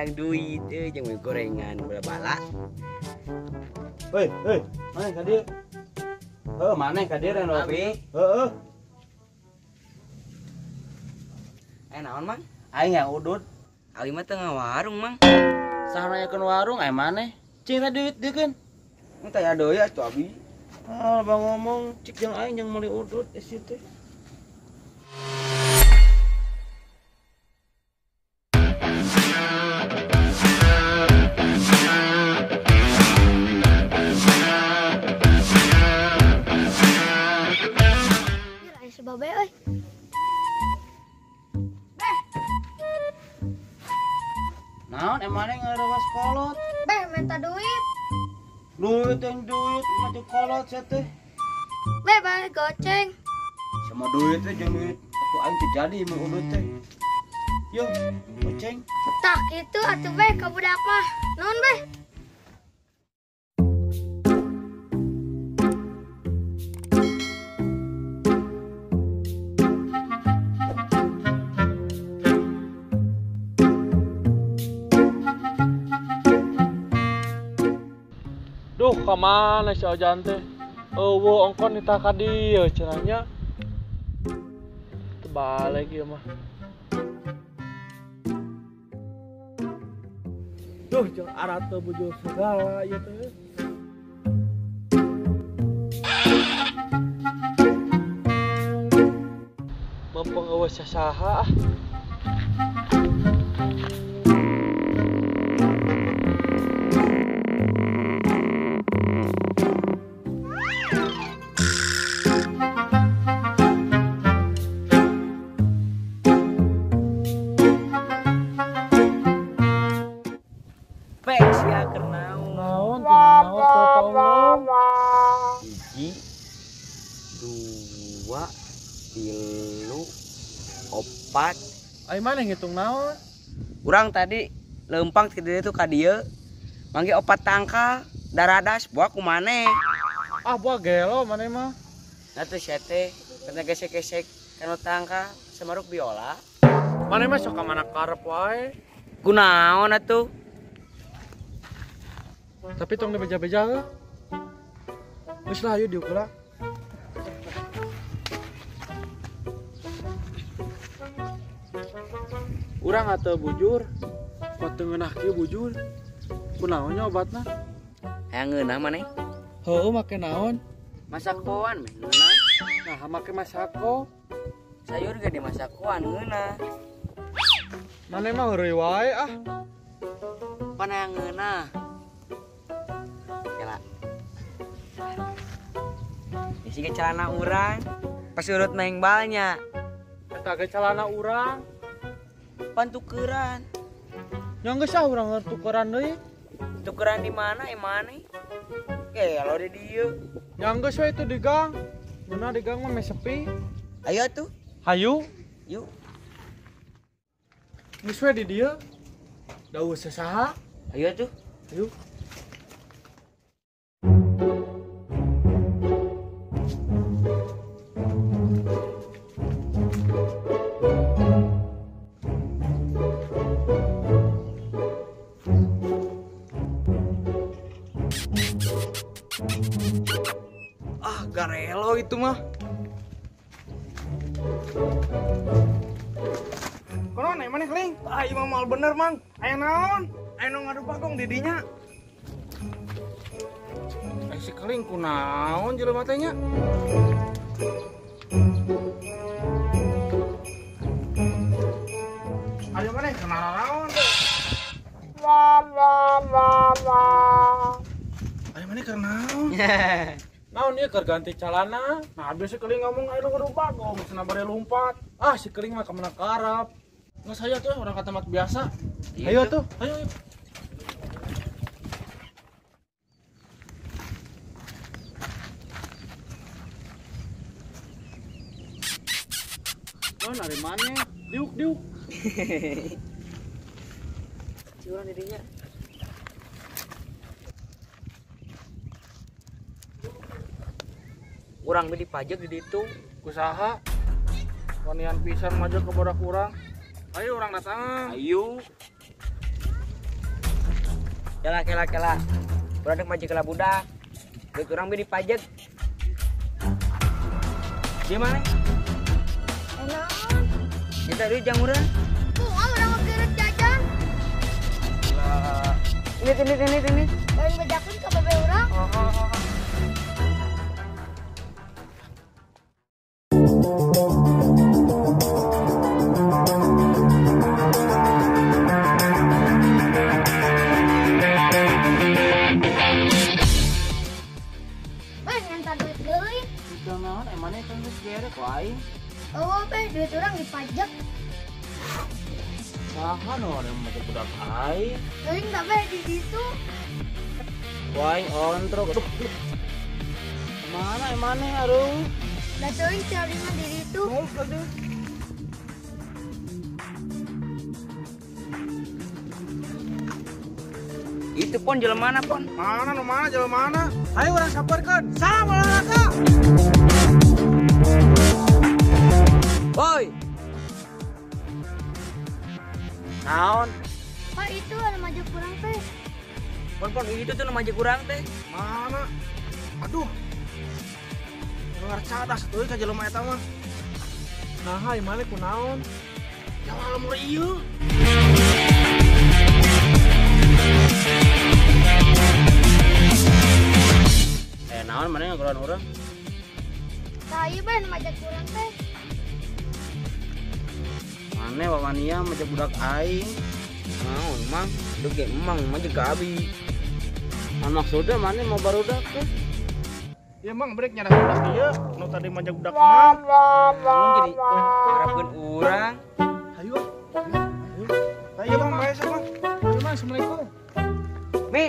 menang duit euy jeung gorengan bala-bala. Hei, hei, maneh ka dieu? Heuh, maneh ka dieu Renovi? Heeh. Aya naon, Mang? Aing yang udut. Abi mah teu ngawarung, Mang. Saha nanyakeun warung aya maneh? Cing teh duit deukeun. Mun teh aya deui atuh abi. Ah, bang ngomong cik jeung aing jeung meuli udut di situ. Babe euy. Beh. Naon emang ngarewas kolot? Beh, minta duit. Duit yang duit mah kolot sia teh. Beh, balik goceng. Sama duit teh jeung duit atuh aing teu jadi mun udut teh. Yo, goceng. Tah kitu atuh beh ka budak mah. Nuhun beh. Duh, kemana si Ojan teh? Eueuh ongkon nitah ka dieu cenah nya. Terbalik ieu mah. Duh, jeung arat teu bujur segala ieu teh. Mumpung eueuh sasaha ah. Hiji, dua, tilu, opat. Ayo mana ngitung naon? Urang tadi lempang ke dieu tuh ka dieu. Mangge opat tangkal, daradas buah ku maneh. Ah buah gelo maneh mah. Nah tuh sia teh kena gesek-gesek kana tangkal samaruk biola. Maneh mah sok ka mana karep wae. Kunaon atuh? Tapi tong dibeja-beja heuh. Geus lah ayo diuk heula. Urang atuh bujur, pot teu ngeunah kieu bujur. Kunaon nya obatna? Hayang ngeunah maneh? Heueuh make naon? Masakoan meh ngeunah. Nah, make masako. Sayur ge dimasakoan ngeunah. Maneh mah heureuy wae ah. Pan hayang ngeunah. Kela. Isi ke celana urang, pas urut main balnya. Eta ge celana urang. Pan tukeran. Nya geus ah urang tukeran deui. Tukeran di mana emane? Gelo di dieu. Nya geus we itu di gang. Mun di gang mah meh sepi. Ayo atuh. Hayu. Yuk. Geus we di dieu. Da eueuh saha. Ayo atuh. Ayo. Ah, garelo itu mah. Konon aya maneh keling? Ah, ieu mah moal bener, Mang. Aya naon? Aya nu ngadu bagong di dinya. Si keling kunaon jelema teh nya? Ayo maneh kenal naon teh? Ayo maneh keur naon? Naon ieu keur ganti calana? Nah, habis si keling ngomong aya nu ngadu bagong, cenah bade lumpat. Ah, si keling mah ka mana karep. Geus hayu tuh urang ka tempat biasa. Ayo tuh, ayo. Oh, dari mana? Diuk, diuk. Curang dirinya. Urang beli pajak di ditu. Kusaha? Wanian pisan maju ke bodak urang. Ayo urang datang. Ayo. Kela kela kela. Budak majek kela budak. Duit urang bi dipajek. Di mana? Naon? Kita duit jang urang. Kumaha urang ngegerek jajan? Lah. Ini ini ini ini. Lain bejakeun ka bebe urang. Oh. Oh, be, duit orang dipajak. Saha nu orang majek budak aing? Teuing da be di situ. Ku aing ontrok. Mana emane aduh? Da teuing cari mah di situ. Itu pon jelema mana pon? Mana nu mana jelema mana? Ayo urang samperkeun. Salam olahraga. Woi. Naon? Pak itu ada majek kurang teh. Pon itu tuh majek kurang teh. Mana? Aduh. Dengar cadas euy ka jelema eta mah. Nah, ieu mah kunaon? Jawa lemur ieu. Naon mana ngageroan urang? Tah ieu ben majek kurang teh. Mane wawania majek budak aing. Naon mang? Duh ge emang majek ka abi. Nah, maksudnya mane mau barudak teh? Ya mang brek nyarah budak ieu, nu tadi majek budak mang. Emang jadi ngarapkeun urang. Hayu. Hayu. Hayu bang, bae sok bang. Hayu mang, assalamualaikum. Mi.